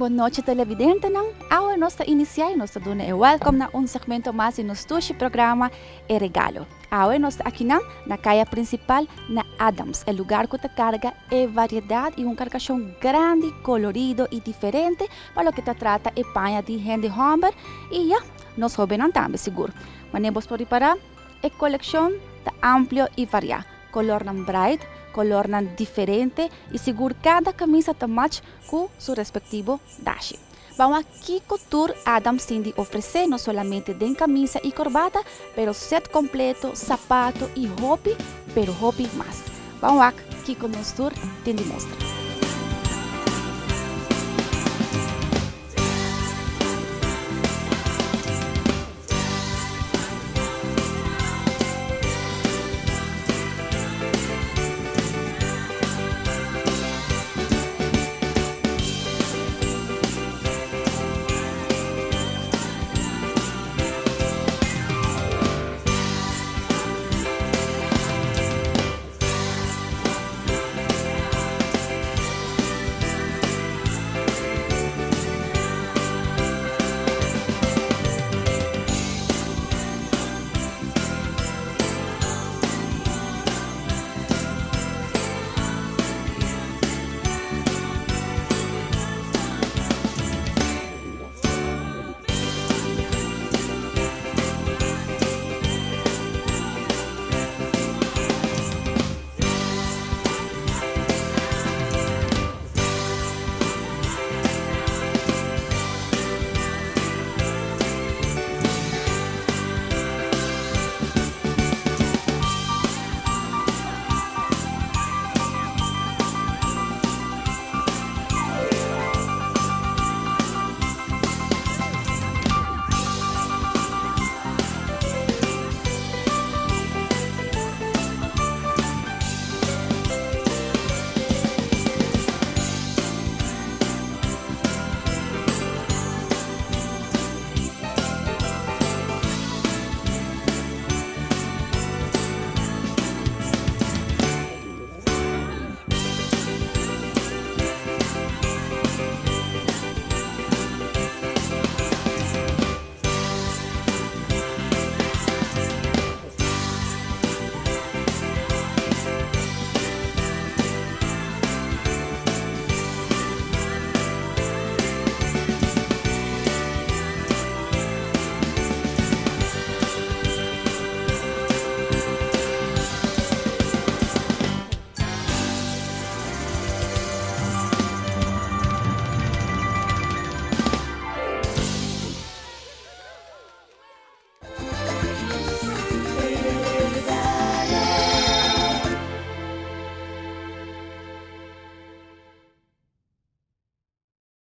Bon nochi televidentenan, awe nos ta inicia y nos ta duna e welcome na un segmento mas di nos dushi programa E Regalo. Awe nos ta akinan na caya principal na Adams, e lugar cu ta carga e variedad y un cargacion grandi, colorido y diferente pa loke ta trata e paña di hende homber y ya, nos hobennan tambe sigur. Manera bos por ripara, e coleccion ta amplio y varia, colornan bright, colornan diferente y sigur cada camisa ta match cu su respectivo dashi. Ban wak kico tur Adams tin di ofrece no solamente den camisa y corbata, pero set completo, sapato y hopi, pero hopi mas. Ban wak kico nos tur tin di mustra.